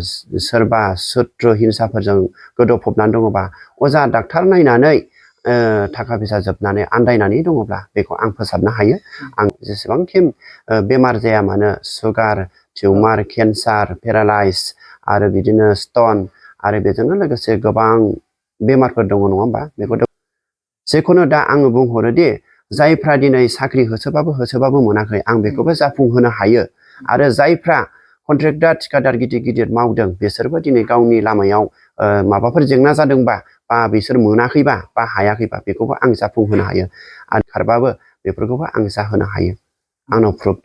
सोरबा सुथ्रु हिंसाफोरजों गोदोफबनानै दङबा अजा डाक्टार नायनानै थाखा फैसा जोबनानै आन्दायनानै दङब्ला बेखौ आं फोसाबनो हायो। आं जेसेबांखि बेमार जाया मानो सुगार टिउमार केन्सार पेरालाइस आरो बिदिनो स्टन आरो बेजोंनो लोगोसे गोबां बेमारफोर दङ नङा होमबा बेखौ जेखुनु दा आङो बुंहरो दि जायफ्रा दिनै साख्रि होसोबाबो मोनाखै आं बेखौबो जाफुंहोनो हायो आरो जायफ्रा कन्ट्रेक्टर थिकादार गिदिर गिदिर मावदों बिसोरबो दिनै गावनि लामायाव माबाफोर जेंना जादोंबा बा बिसोर मोनाखैबा बा हायाखैबा बेखौबो आं जाफुंहोनो हायो आरो खारबाबो बेफोरखौबो आं जाहोनो हायो। आंनाव प्रुफ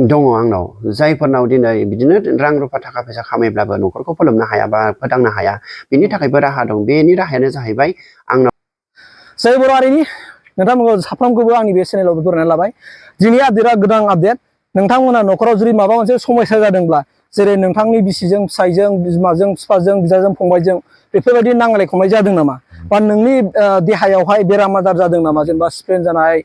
दङ आंनाव जायफोरनाव दिनै बिदिनो रां रुफा थाखा फैसा खामायब्लाबो न'खरखौ फोलोमनो हाया बा फोथांनो हाया बिनि थाखायबो राहा दं। बेनि राहायानो जाहैबाय आंनाव जय बर' हारिनि नोंथांमोनखौ साफ्रोमखौबो आंनि बे चेनेलाव बरायनानै लाबाय। दिनै आपडेटआ गोदान आपडेट। नोंथांमोना न'खराव जुदि माबा मोनसे समस्या जादोंब्ला जेरै नोंथांनि बिसिजों फिसायजों बिमाजों बिफाजों बिदाजों फंबायजों बेफोरबायदि नांलाय खमलाय जादों नामा बा नोंनि देहायावहाय बेराम आजार जादों नामा जेनेबा स्प्रेन जानाय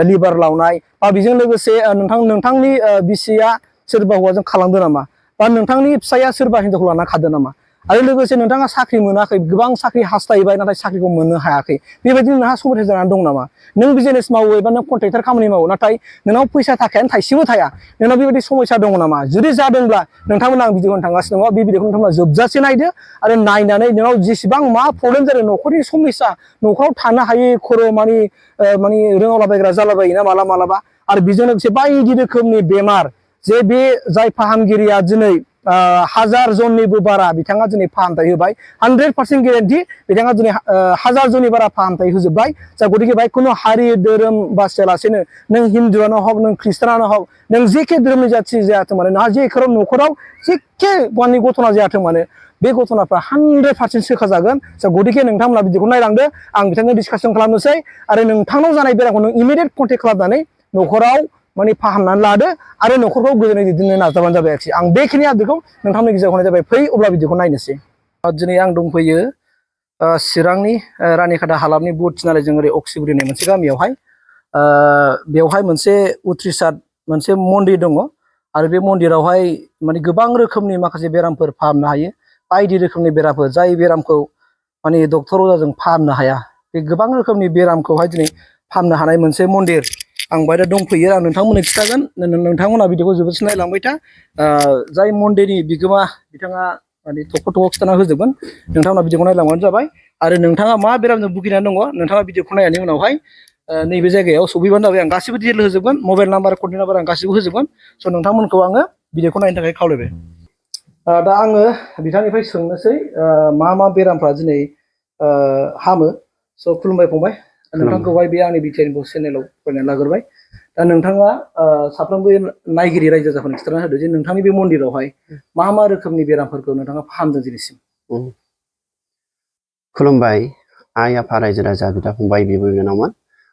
लिभार लावनाय बा बेजों लोगोसे नोंथांनि बिसिया सोरबा हौवाजों खालामदों नामा बा नोंथांनि फिसाया सोरबा हिनजावखौ लाना खारदों नामा आरो लोगोसे नोंथाङा साख्रि मोनाखै गोबां साख्रि हास्थायबाय नाथाय साख्रिखौ मोननो हायाखै बेबायदिनो नोंहा समस्या जानानै दं नामा नों बिजनेस मावो एबा नों कन्ट्रेक्टर खामानि मावो नाथाय नोंनाव फैसा थाखायानो थाइसेबो थाया नोंनाव बेबायदि समस्या दङ नामा जुदि जादोंब्ला नोंथांमोना आं भिडिअ होनो थांगासिनो दङ बे भिडिअखौ नोंथांमोना जोबजासे नायदो आरो नायनानै नोंनाव जेसेबां मा प्रब्लेम जादों न'खरनि समस्या न'खराव थानो हायै खर' मानि रोङावलाबायग्रा जालाबायोना मालाबा आरो बेजों लोगोसे बायदि रोखोमनि बेमार जे बे जाय फाहामगिरिया दिनै 1000 जननिबो बारा बिथाङा दिनै फाहामथाय होबाय 100% गेरेन्टि बिथाङा दिनै 1000 जननि बारा फाहामथाय होजोबबाय जा गतिके बाय खुनु हारि धोरोम बासियालासेनो नों हिन्दुआनो हक नों ख्रिस्टानानो हक नों जेखे धोरोमनि जाथि जायाथों मानो नोंहा जेखौ न'खराव जेखे मानि घटना जायाथों मानो बे घटनाफ्रा 100% सोखाजागोन जा गतिके नोंथांमोना भिडिअखौ नायलांदो आं बिथांजों डिसकासन खालामनोसै आरो नोंथांनाव जानाय बेरामखौ नों इमिडियेट कन्टेक्ट खालामनानै न'खराव माने फाहामनानै लादो आरो न'खरखौ गोजोनै दैदेननो नाजाबानो जाबाय आरोखि आं बेखिनि आपडेटखौ नोंथांमोननि गेजेराव होनाय जाबाय फै अब्ला भिडिअखौ नायनोसै दिनै आं दंफैयो चिरांनि रानिखाता हालामनि बुरथिनालिजों ओरै अक्सिगुरि होननाय मोनसे गामियावहाय बेवहाय मोनसे उथ्रिसार मोनसे मन्दिर दङ आरो बे मन्दिरावहाय माने गोबां रोखोमनि माखासे बेरामफोर फाहामनो हायो बायदि रोखोमनि बेरामफोर जाय बेरामखौ माने डक्टर अजाजों फाहामनो हाया बे गोबां रोखोमनि बेरामखौहाय दिनै फाहामनो हानाय मोनसे मन्दिर आं बायदा दंफैयो आं नोंथांमोननो खिथागोन नोंथांमोना भिडिअखौ जोबोद नायलांबाय था जाय मन्दिरनि बिगोमा बिथाङा माने थख' खिथाना होजोबगोन नोंथांमोना भिडिअखौ नायलांबानो जाबाय आरो नोंथाङा मा बेरामजों भुगिनानै दङ नोंथाङा भिडिअखौ नायनायनि उनावहाय नैबे जायगायाव सफैबानो जाबाय आं गासिबो डिटेल होजोबगोन मबाइल नाम्बार कन्टेक्ट नाम्बार आं गासिबो होजोबगोन स' नोंथांमोनखौ आङो भिडिअखौ नायनो थाखाय खावलायबाय दा आङो बिथांनिफ्राय सोंनोसै मा बेरामफ्रा दिनै हामो स' खुलुमबाय फंबाय नोंथांखौहाय बे आंनि बिटिआरनि चेनेलाव फरायनानै लाग्रोबाय दा नोंथाङा साफ्रोमबो नायगिरि रायजो राजाफोरनो खिथाना होदो जे नोंथांनि बे मन्दिरावहाय मा रोखोमनि बेरामफोरखौ नोंथाङा फाहामदों दिनैसिम खुलुमबाय आइ आफा रायजो राजा बिदा फंबाय बिब' बिनानावमोन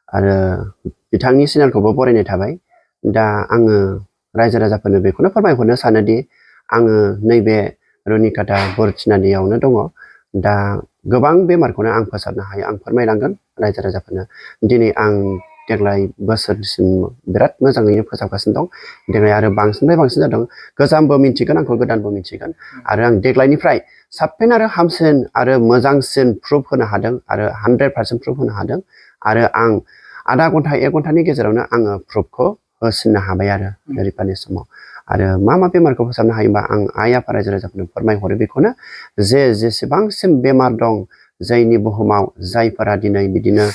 आरो बिथांनि चेनेलखौबो बरायनाय थाबाय दा आङो रायजो राजाफोरनो बेखौनो फोरमायहरनो सानोदि आङो नैबे रुनिकाटा बुरथिनालियावनो दङ दा गोबां बेमारखौनो आं फोसाबनो हायो आं फोरमायलांगोन रायजो राजाफोरनो दिनै आं देग्लाय बोसोरसिम बिराद मोजाङैनो फोसाबगासिनो दं देग्लाय आरो बांसिननिफ्राय बांसिन जादों गोजामबो मिन्थिगोन आंखौ गोदानबो मिन्थिगोन आरो आं देग्लायनिफ्राय साबसिन आरो हामसिन आरो मोजांसिन प्रुफ होनो हादों आरो 100% प्रुफ होनो हादों आरो आं आधा घन्टा 1 घन्टानि गेजेरावनो आङो प्रुफखौ होसिननो हाबाय आरो रिपानि समाव आरो मा बेमारखौ फोसाबनो हायोबा आं आइ आफा रायजो राजाफोरनो फोरमायहरो बेखौनो जेसेबांसिम बेमार दं जायनि बुहुमाव जायफोरा दिनै बिदिनो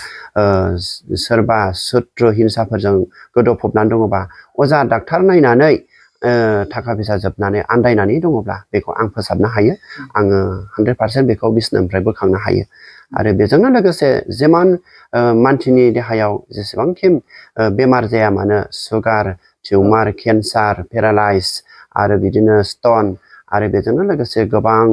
सोरबा सुथ्रु हिंसाफोरजों गोदोफबनानै दङबा अजा डाक्टार नायनानै थाखा फैसा जोबनानै आन्दायनानै दङब्ला बेखौ आं फोसाबनो हायो आङो 100% बेखौ बिसनानिफ्राय बोखांनो हायो आरो बेजोंनो लोगोसे जेमान मानसिनि देहायाव जेसेबांखि बेमार जाया मानो सुगार टिउमार केन्सार पेरालाइस आरो बिदिनो स्टन आरो बेजोंनो लोगोसे गोबां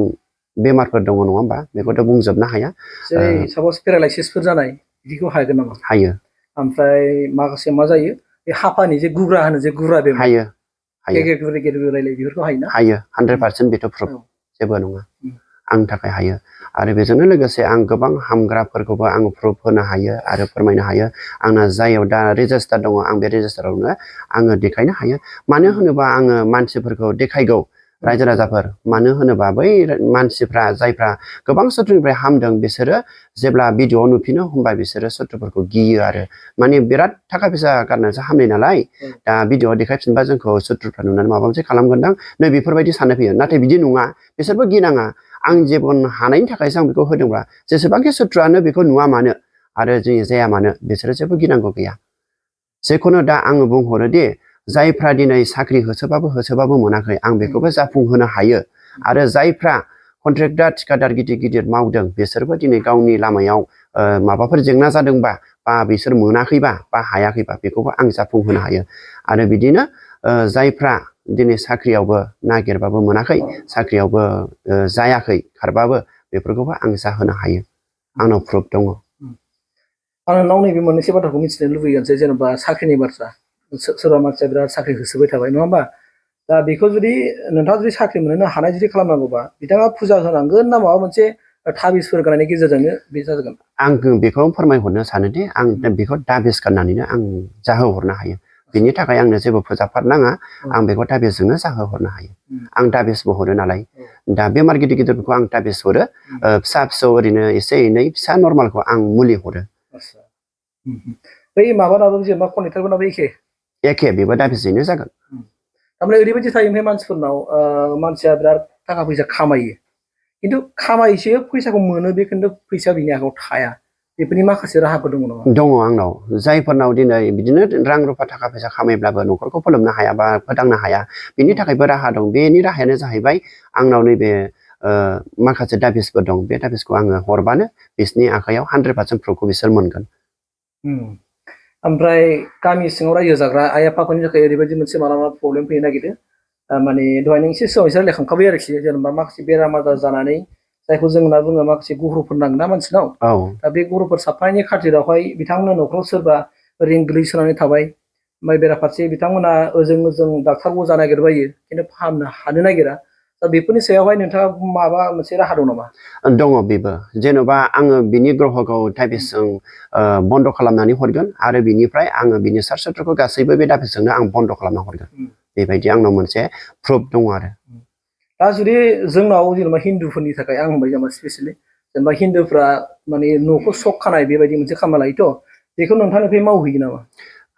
बेमारफोर दङ नङा होमबा बेखौथ' बुंजोबनो हाया जेरै साप'ज पेरालाइसिसफोर जानाय बिदिखौ हागोन नामा हायो ओमफ्राय माखासे मा जायो बे हापानि जे गुग्रा होनो जे गुग्रा बेमार हायो बेफोरखौ हायो 100% बेथ' प्रुफ जेबो नङा आंनि थाखाय हायो आरो बेजोंनो लोगोसे आं गोबां हामग्राफोरखौबो आं प्रुफ होनो हायो आरो फोरमायनो हायो आंना जायाव दा रेजिस्टार दङ आं बे रेजिस्टारावनो आङो देखायनो हायो मानो होनोबा आङो मानसिफोरखौ देखायगौ रायजो राजाफोर मानो होनोबा बै मानसिफ्रा जायफ्रा गोबां शत्रुनिफ्राय हामदों बिसोरो जेब्ला भिडिअ नुफिनो होमबा बिसोरो शत्रुफोरखौ गियो आरो माने बिराद थाखा फैसा गारनानैसो हामनाय नालाय दा भिडिअ देखायफिनबा जोंखौ शत्रुफ्रा नुनानै माबा मोनसे खालामगोनदां नै बेफोरबायदि साननो फैयो नाथाय बिदि नङा बिसोरबो गिनाङा आं जेबन हानायनि थाखायसो आं बेखौ होदोंबा जेसेबांखि शत्रुआनो बेखौ नुवा मानो आरो जों जाया मानो बिसोरो जेबो गिनांगौ गैया जेखुनु दा आङो बुंहरो दि जायफ्रा दिनै साख्रि होसोबाबो मोनाखै आं बेखौबो जाफुंहोनो हायो आरो जायफ्रा कन्ट्रेक्टर थिकादार गिदिर गिदिर मावदों बिसोरबो दिनै गावनि लामायाव माबाफोर जेंना जादोंबा बा बिसोर मोनाखैबा बा हायाखैबा बेखौबो आं जाफुंहोनो हायो आरो बिदिनो जायफ्रा दिनै साख्रियावबो नागिरबाबो मोनाखै साख्रियावबो जायाखै खारबाबो बेफोरखौबो आं जाहोनो हायो आंनाव प्रुफ दङ आं नोंनाव नैबे मोननैसो बाथ्राखौ मिथिनो लुबैगोनसै जेनेबा साख्रिनि बाथ्रा सोरबा मानसिया बिराद साख्रि होसोबाय थाबाय नङा होमबा दा बेखौ जुदि नोंथाङा जुदि साख्रि मोननो हानाय जुदि खालामनांगौबा बिथाङा फुजा होनांगोन ना माबा मोनसे थाबिसफोर गारनायनि गेजेरजोंनो बे जागोन आं बेखौ फोरमायहरनो सानोदि आं बेखौ दाबिस गारनानैनो आं जाहोहरनो हायो बिनि थाखाय आंनो जेबो फुजाफार नाङा आं बेखौ दाबिसजोंनो जाहोहरनो हायो आं दाबिसबो हरो नालाय दा बेमार गिदिर गिदिरफोरखौ आं दाबिस हरो फिसा फिसौ ओरैनो एसे एनै फिसा नर्मालखौ आं मुलि हरो बै माबानाबो जेनेबा कन्ट्रेक्टरफोरनाबो एखे बेबो दाबिसयैनो जागोन थारमाने ओरैबायदि थायो ओमफ्राय मानसिफोरनाव मानसिया बिराद थाखा फैसा खामायो खिन्थु खामायसो फैसाखौ मोनो बे खिन्थु फैसा बिनि आखायाव थाया बेफोरनि माखासे राहाफोर दङ नामा दङ आंनाव जायफोरनाव दिनै बिदिनो रां रुफा थाखा फैसा खामायब्लाबो न'खरखौ फोलोमनो हाया बा फोथांनो हाया बिनि थाखायबो राहा दं बेनि राहायानो जाहैबाय आंनाव नैबे माखासे दाबिसफोर दं बे दाबिसखौ आङो हरबानो बिसोरनि आखायाव 100% प्रुफखौ बिसोर मोनगोन ओमफ्राय गामि सिङाव रायजो जाग्रा आइ आफाफोरनि थाखाय ओरैबायदि मोनसे मालाबा प्रब्लेम फैनो नागिरो माने दहाय नों एसे सिगाङाव रायलायखांखाबाय आरोखि जेनेबा माखासे बेराम आजार जानानै जायखौ जों होनना बुङो माखासे गुरुफोर नांगोन ना मानसिनाव दा बे गुरुफोर साफानायनि खाथिरावहाय बिथांमोना न'खराव सोरबा ओरैनो गोलैसोनानै थाबाय ओमफ्राय बेराफारसे बिथांमोना ओजों डाक्टार अजा नागिरबायो खिन्थु फाहामनो हानो नागिरा दा बेफोरनि सायावहाय नोंथाङा माबा मोनसे राहा दं नामा दङ बेबो जेन'बा आङो बिनि ग्रहखौ दाबिसजों बन्द खालामनानै हरगोन आरो बिनिफ्राय आङो बिनि सार सत्रखौ गासैबो बे दाबिसजोंनो आं बन्द खालामना हरगोन बेबायदि आंनाव मोनसे प्रुफ दङ आरो दा जुदि जोंनाव जेनेबा हिन्दुफोरनि थाखाय आं होनबाय जेनेबा स्पेसियेलि जेनेबा हिन्दुफ्रा माने न'खौ सक खानाय बेबायदि मोनसे खामानि लायोथ' बेखौ नोंथांनिफ्राय मावहैयो नामा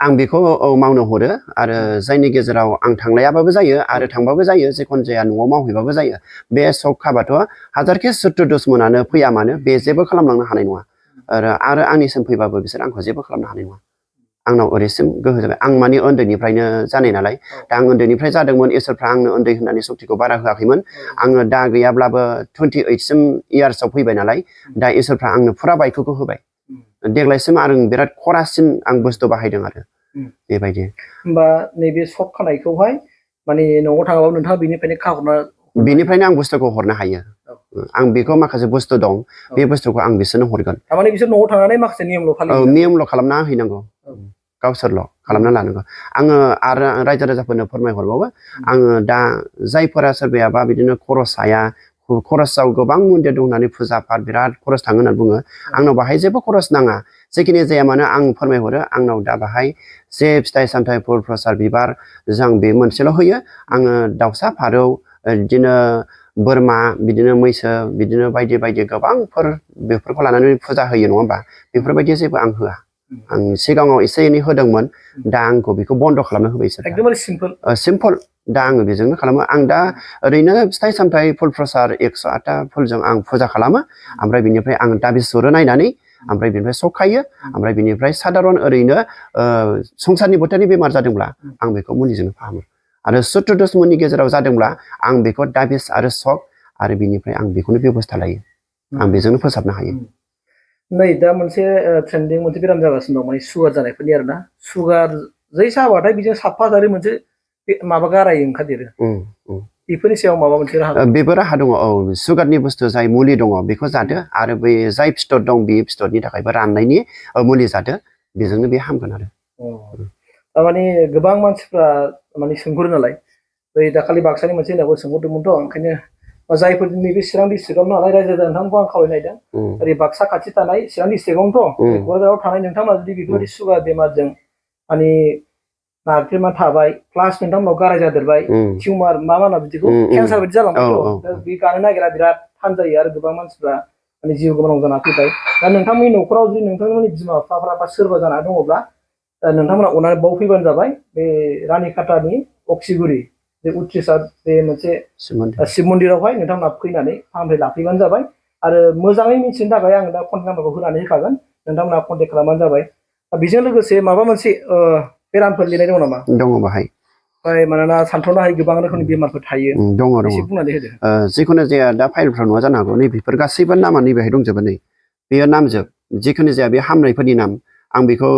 आं बेखौ मावनो हरो आरो जायनि गेजेराव आं थांलायाबाबो जायो आरो थांबाबो जायो जेखुनु जाया न'आव मावहैबाबो जायो बे सक खाबाथ' हाजारखि सुट्रु दुश्मनानो फैया मानो बे जेबो खालामलांनो हानाय नङा आरो आंनिसिम फैबाबो बिसोर आंखौ जेबो खालामनो हानाय नङा आंनाव ओरैसिम गोहो जाबाय आं माने उन्दैनिफ्रायनो जानाय नालाय दा आं उन्दैनिफ्राय जादोंमोन इसोरफ्रा आंनो उन्दै होननानै सक्तिखौ बारा होआखैमोन आङो दा गैयाब्लाबो 28सिम इयार्सआव फैबाय नालाय दा इसोरफ्रा आंनो फुरा बाइकखौ होबाय देग्लायसिम आं बिराद खरासिन आं बुस्थु बाहायदों आरो बेबायदि होमबा नैबे सक खानायखौहाय माने न'आव थाङाबाबो नोंथाङा बेनिफ्रायनो आं बुस्थुखौ हरनो हायो आं बेखौ माखासे बुस्थु दं बे बुस्थुखौ आं बिसोरनो हरगोन थारमाने बिसोर न'आव थांनानै माखासे नियमल' खालामना हैनांगौ गावसोरल' खालामना लानांगौ आङो आरो रायजो राजाफोरनो फोरमायहरबावो आङो दा जायफोरा सोरबायाबा बिदिनो खरस हाया खरसाव गोबां मन्दिर दं होननानै फुजा पाठ बिराद खरस थाङो होननानै बुङो आंनाव बाहाय जेबो खरस नाङा जेखिनि जाया मानो आं फोरमायहरो आंनाव दा बाहाय जे फिथाइ सामथाइ फुल प्रसाद बिबार जों बे मोनसेल' होयो आङो दाउसा फारौ बिदिनो बोरमा बिदिनो मैसो बिदिनो बायदि बायदि गोबांफोर बेफोरखौ लानानै फुजा होयो नङा होमबा बेफोरबायदि जेबो आं होआ आं सिगाङाव एसे एनै होदोंमोन दा आंखौ बेखौ बन्द खालामना होबाय एकदमबारे सिम्पल दा आङो बेजोंनो खालामो आं दा ओरैनो फिथाइ सामथाइ फुल प्रसाद 108टा फुलजों आं फुजा खालामो ओमफ्राय बिनिफ्राय आं दाबिस हरो नायनानै ओमफ्राय बिनिफ्राय सखायो ओमफ्राय बिनिफ्राय साधारन ओरैनो संसारनि बोथोरनि बेमार जादोंब्ला आं बेखौ मुलिजोंनो फाहामो आरो सुट्रु दुश्मननि गेजेराव जादोंब्ला आं बेखौ दाबिस आरो सक आरो बिनिफ्राय आं बेखौनो बेबस्था लायो आं बेजोंनो फोसाबनो हायो नै दा मोनसे ट्रेन्डिं मोनसे बेराम जागासिनो दं माने सुगार जानायफोरनि आरोना सुगार जै जाबाथाय बिजों साफा जारै मोनसे माबा गाराय ओंखारदेरो बेफोरनि सायाव माबा मोनसे राहा बेबो राहा दङ औ सुगारनि बुस्थु जाय मुलि दङ बेखौ जादो आरो बै जाय फिथर दं बे फिथरनि थाखायबो राननायनि मुलि जादो बेजोंनो बे हामगोन आरो थारमाने गोबां मानसिफ्रा माने सोंहरो नालाय बै दाखालि बाक्सानि मोनसे होननायखौ सोंहरदोंमोनथ' ओंखायनो जायफोर नैबे चिरां डिस्ट्रिक्टआव नालाय रायजो नोंथांखौ आं खावलायनायदों ओरै बाक्सा खाथि थानाय चिरां डिस्ट्रिक्टआवनोथ' क'क्राझाराव थानाय नोंथांमोना जुदि बेफोरबायदि सुगार बेमारजों माने नारख्रेमा थाबाय प्लास नोंथांमोनाव गाराय जादेरबाय टिउमार मा मा होनो बिदिखौ केन्सार बायदि जालांबायथ' बे गानो नागिरा बिराद थान जायो आरो गोबां मानसिफ्रा माने जिउ गोमानांगौ जाना फैबाय दा नोंथांमोननि न'खराव जुदि नोंथांमोननि बिमा बिफाफ्रा बा सोरबा जाना दङब्ला नोंथांमोना अननानै बाव फैबानो जाबाय बे रानिखातानि अक्सिगुरि बे उथ्रिसार बे मोनसे शिब मन्दिरावहाय नोंथांमोना फैनानै फाहामथाय लाफैबानो जाबाय आरो मोजाङै मिथिनो थाखाय आं दा कन्टेक्ट नाम्बारखौ होनानै होखागोन नोंथांमोना कन्टेक्ट खालामबानो जाबाय बेजों लोगोसे माबा मोनसे बेरामफोर लिरनाय दङ नामा दङ बाहाय ओमफ्राय मानोना सानथ्र'नो हायै गोबां रोखोमनि बेमारफोर थायो दङ एसे बुंनानै होदो जिखुनु जाया दा फाइलफ्राव नङा जानो हागौ नैबेफोर गासैबो नामा नैबेहाय दंजोबो नै बेयो नामजोब जिखुनु जाया बे हामनायफोरनि नाम आं बेखौ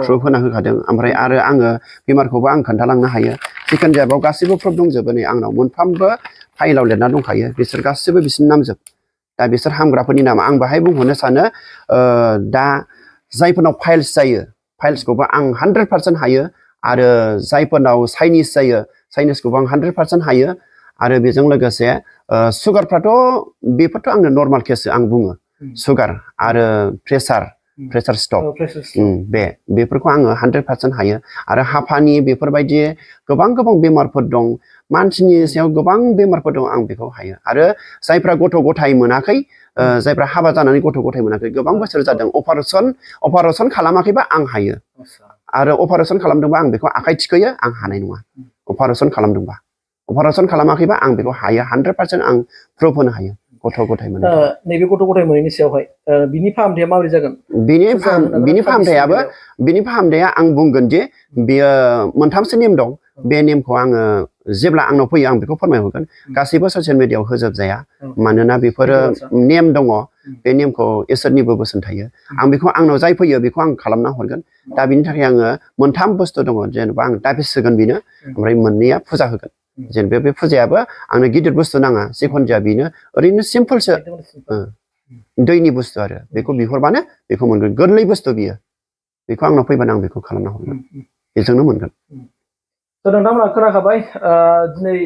प्रुफ होना होखादों ओमफ्राय आरो आङो बेमारखौबो आं खोन्थालांनो हायो जिखुनु जाया बेयाव गासैबो प्रुफ दंजोबो नै आंनाव मोनफ्रोमबो फाइलाव लिरना दंखायो बिसोर गासैबो बिसोरनि नामजोब दा बिसोर हामग्राफोरनि नाम आं बाहाय बुंहरनो सानो दा जायफोरनाव फाइल्स जायो फाइल्सखौबो आं 100% हायो आरो जायफोरनाव साइनिस जायो साइनिसखौबो आं 100% हायो आरो बेजों लोगोसे सुगारफ्राथ' बेफोरथ' आंनो नर्माल केससो आं बुङो सुगार आरो प्रेसार स्ट्रक बेफोरखौ आङो 100% हायो आरो हापानि बेफोरबायदि गोबां बेमारफोर दं मानसिनि सायाव गोबां बेमारफोर दं आं बेखौ हायो आरो जायफ्रा गथ' गथाय मोनाखै जायफ्रा हाबा जानानै गथ' गथाय मोनाखै गोबां बोसोर जादों अपारेसन खालामाखैबा आं हायो आरो अपारेसन खालामदोंबा आं बेखौ आखाइ थिखोयो आं हानाय नङा अपारेसन खालामदोंबा अपारेसन खालामाखैबा आं बेखौ हायो 100% आं प्रुफ होनो हायो गथ' गथाय मोनो नैबे गथ' गथाय मोनैनि सायावहाय बिनि फाहामथाया माबोरै जागोन बिनि फाहामथाया आं बुंगोन जे बेयो मोनथामसो नेम दं बे नेमखौ आङो जेब्ला आंनाव फैयो आं बेखौ फोरमायहरगोन गासैबो ससियेल मिडियायाव होजोबजाया मानोना बेफोरो नेम दङ बे नेमखौ इसोरनिबो बोसोन थायो आं बेखौ आंनाव जाय फैयो बेखौ आं खालामना हरगोन दा बिनि थाखाय आङो मोनथाम बुस्थु दङ जेनेबा आं दाबिस होगोन बेनो ओमफ्राय मोननैया फुजा होगोन जेनेबा बे फुजायाबो आंनो गिदिर बुस्थु नाङा जिखुनु जाया बेनो ओरैनो सिम्पोलसो दैनि बुस्थु आरो बेखौ बिहरबानो बेखौ मोनगोन गोरलै बुस्थु बियो बेखौ आंनाव फैबानो आं बेखौ खालामना हरगोन बेजोंनो मोनगोन नोंथांमोना खोनाखाबाय दिनै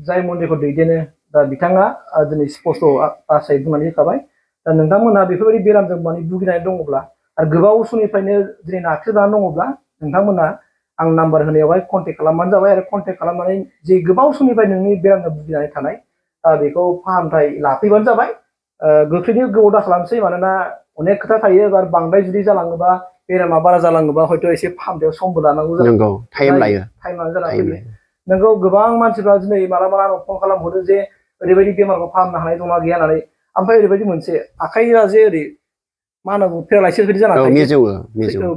जाय मन्दिरखौ दैदेनो दा बिथाङा दिनै स्पस्ट बाथ्रायै बुंनानै होखाबाय दा नोंथांमोनहा बेफोरबायदि बेरामजों माने भुगिनानै दङब्ला आरो गोबाव समनिफ्रायनो दिनै नाख्रेबनानै दङब्ला नोंथांमोना आं नाम्बार होनायावहाय कन्टेक्ट खालामबानो जाबाय आरो कन्टेक्ट खालामनानै जे गोबाव समनिफ्राय नोंनि बेरामजों भुगिनानै थानाय बेखौ फाहामथाय लाफैबानो जाबाय गोख्रैनो गोबाव दा खालामसै मानोना अनेक खोथा थायो आरो बांद्राय जुदि जालाङोबा बेरामा बारा जालाङोबा हयथ' एसे फाहामथायाव समबो लानांगौ नंगौ टाइम लायो नोंगौ गोबां मानसिफ्रा दिनै मालाबा आंनाव फन खालामहरो जे ओरैबायदि बेमारखौ फाहामनो हानाय दंना गैया होननानै ओमफ्राय ओरैबायदि मोनसे आखाइया जे ओरै मा होनना बुङो पेरालाइसिस बायदि जानानै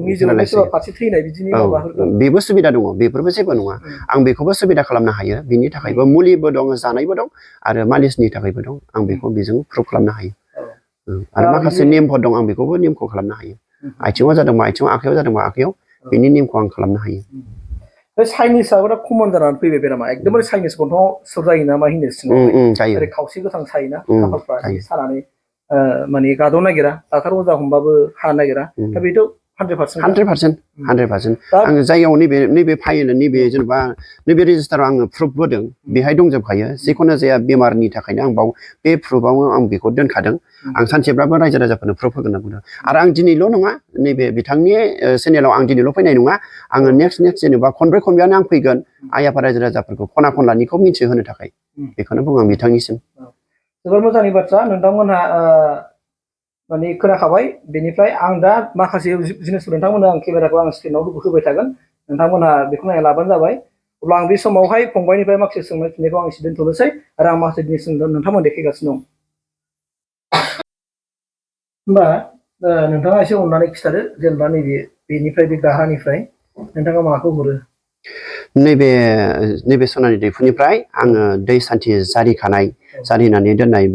मिजौनाय सोरबा फारसे थैनाय बिदिनि माबाफोरखौ बेबो सुबिदा दङ बेफोरबो जेबो नङा आं बेखौबो सुबिदा खालामनो हायो बिनि थाखायबो मुलिबो दं जानायबो दं आरो मालिसनि थाखायबो दं आं बेखौ बेजों प्रुभ खालामनो हायो आरो माखासे नेमफोर दं आं बेखौबो नेमखौ खालामनो हायो आथिङाव जादोंबा आथिङाव आखाइयाव जादोंबा आखाइयाव बेनि नेमखौ आं खालामनो हायो बे चाइनिसआबो दा कमन जानानै फैबाय बेरामा एकदमबारे चाइनिस गन्थङाव सोब जायो ना मा हिनो सिङाव ओरै खावसे गोथां सायोना खाफालफ्रा सानानै माने गाद'नो नागिरा डाक्टार अजा हमबाबो हानो नागिरा दा बेथ' 100% आङो जायगायाव नैबे फाइल नैबे जेनेबा नैबे रेजिस्टाराव आङो प्रुफ होदों बेहाय दंजोबखायो जिखुनु जाया बेमारनि थाखायनो आं बाव बे प्रुफआव आं बेखौ दोनखादों आं सानसेब्लाबो रायजो राजाफोरनो प्रुफ होगोन होनना बुंदों आरो आं दिनैल' नङा नैबे बिथांनि चेनेलाव आं दिनैल' फैनाय नङा आङो नेक्स्ट जेनेबा खनब्रैयानो आं फैगोन आइ आफा रायजो राजाफोरखौ खना खनलानिखौ मिथिहोनो थाखाय बेखौनो बुङो आं बिथांनिसिम जोबोर मोजांनि बाथ्रा नोंथांमोनहा माने खोनाखाबाय बेनिफ्राय आं दा माखासे जिनिसफोर नोंथांमोननो आं केमेराखौ आं स्क्रिनाव होबाय थागोन नोंथांमोनहा बेखौ नायना लाबानो जाबाय अब्ला आं बे समावहाय फंबायनिफ्राय माखासे सोंनाय फिननायखौ आं एसे दोनथ'नोसै आरो आं माखासे जिनिस नोंथांमोन देखायगासिनो दं होमबा नोंथाङा एसे अननानै खिथादो जेनेबा बेनिफ्राय बे गाहानिफ्राय नोंथाङा माखौ हरो नैबे सनानि दैफुनिफ्राय आङो दै सान्थि जारिनानै दोननाय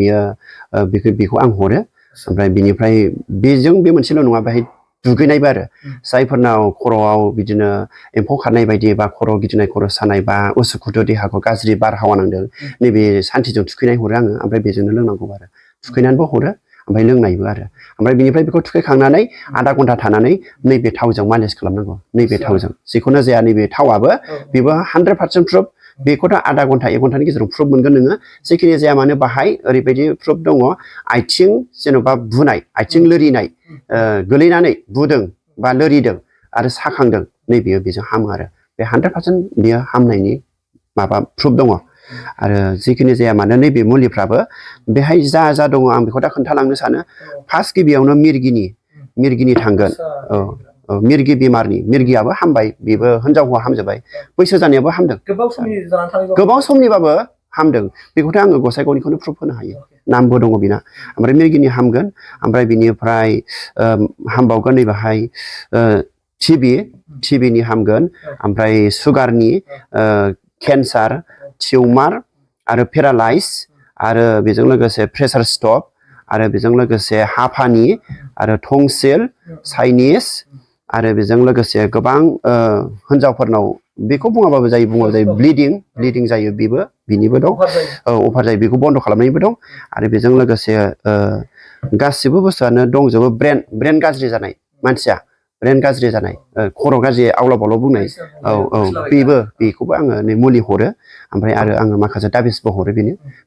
बेखौ आं हरो ओमफ्राय बिनिफ्राय बेजों बे मोनसेल' नङा बेहाय दुगैनायबो आरो जायफोरनाव खर'आव बिदिनो एम्फौ खारनाय बायदि बा खर' गिदिंनाय खर' सानाय बा उसुखुथु देहाखौ गाज्रि बारहावा नांदों नैबे सान्थिजों थुखैनाय हरो आङो ओमफ्राय बेजोंनो लोंनांगौ आरो थुखैनानैबो हरो ओमफ्राय लोंनायबो आरो ओमफ्राय बिनिफ्राय बेखौ थुखैखांनानै आधा घन्टा थानानै नैबे थावजों मालिस खालामनांगौ नैबे थावजों जिखुनु जाया नैबे थावाबो बेबो 100% प्रुफ बेखौथ' आधा घन्टा 1 घन्टानि गेजेराव प्रुफ मोनगोन नोङो जिखिनि जाया मानो बाहाय ओरैबायदि प्रुफ दङ आथिं जेन'बा बुनाय आथिं लोरिनाय गोलैनानै बुदों बा लोरिदों आरो साखांदों नैबेयो बेजों हामो आरो बे 100% बियो हामनायनि माबा प्रुफ दङ आरो जिखिनि जाया मानो नैबे मुलिफ्राबो बेहाय जा दङ आं बेखौ दा खोन्थालांनो सानो फार्स्ट गिबियावनो मिरगिनि थांगोन मिरगि बेमारनि मिरगियाबो हामबाय बेबो हिनजाव हौवा हामजोबबाय बैसो जानायाबो हामदों गोबाव समनिबाबो हामदों बेखौथ' आङो गसाइगावनिखौनो प्रुफ होनो हायो नामबो दङ बिना ओमफ्राय मिरगिनि हामगोन ओमफ्राय बिनिफ्राय हामबावगोन नैबाहाय टिबिनि हामगोन ओमफ्राय सुगारनि केन्सार टिउमार आरो पेरालाइज आरो बेजों लोगोसे प्रेसार स्ट्रक आरो बेजों लोगोसे हापानि आरो टंसिल चाइनिस आरो बेजों लोगोसे गोबां हिनजावफोरनाव बेखौ बुङाबाबो जायो ब्लिडिं जायो बिनिबो दं अभार जायो बेखौ बन्द खालामनायनिबो दं आरो बेजों लोगोसे गासिबो बुस्थुआनो दंजोबो ब्रेन गाज्रि जानाय मानसिया ब्रेन गाज्रि जानाय खर' गाज्रि आवलाव बावलाव बुंनाय बेखौबो आङो नै मुलि हरो ओमफ्राय आरो आङो माखासे दाबिसबो हरो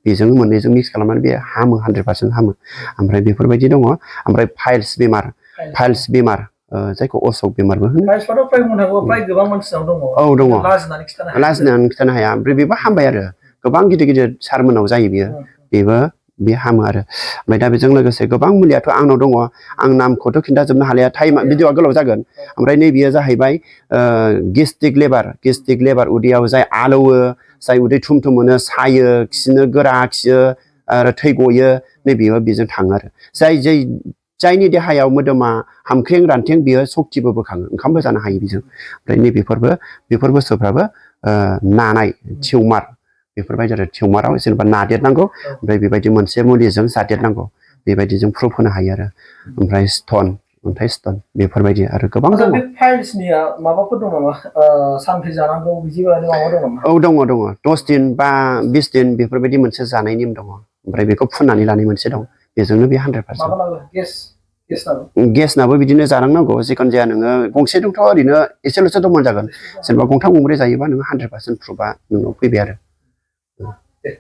बेजों मोननैजों मिक्स खालामनानै बे हामो 100% हामो ओमफ्राय बेफोरबायदि दङ ओमफ्राय फाइल्स बेमार जायखौ असक बेमारबो होनो दङ लाजिनानै खिथानो हाया ओमफ्राय बेबो हामबाय आरो गोबां गिदिर सारमोनाव जायो बे हामो आरो ओमफ्राय दा बेजों लोगोसे गोबां मुलियाथ' आंनाव दङ आं नामखौथ' खिन्थाजोबनो हालिया टाइमा भिडिअआ गोलाव जागोन ओमफ्राय नैबेयो जाहैबाय गेस्ट्रिक लेबार उदैयाव जाय आलौवो जाय उदै थुमथुम मोनो सायो खिनो गोरा खियो आरो थै गयो नैबेयो बेजों थाङो आरो जायनि देहायाव मोदोमा हामख्रें रानथें बियो सक्तिबो बोखाङो ओंखामबो जानो हायो बेजों ओमफ्राय बेफोर बुस्थुफ्राबो नानाय टिउमार बेफोरबायदि आरो टिउमाराव जेनेबा नादेरनांगौ ओमफ्राय बेबायदि मोनसे मुलिजों जादेरनांगौ बेबायदिजों प्रुफ होनो हायो आरो ओमफ्राय अन्थाइ स्टन बेफोरबायदि आरो गोबां दङ फाइल्सनिया माबाफोर दं नामा सानफ्रि जानांगौ बिदि माबा दं नामा दङ 10 दिन बा 20 दिन बेफोरबायदि मोनसे जानाय नेम दङ ओमफ्राय बेखौ फुननानै लानाय मोनसे दं बेजोंनो बे 100% गेसनाबो बिदिनो जानांगौ जिखुनु जाया नोङो गंसेजोंथ' ओरैनो एसेल'सो दमन जागोन जेनेबा गंथाम गंब्रै जायोबा नोङो 100% प्रुफआ नोंनाव फैबाय आरो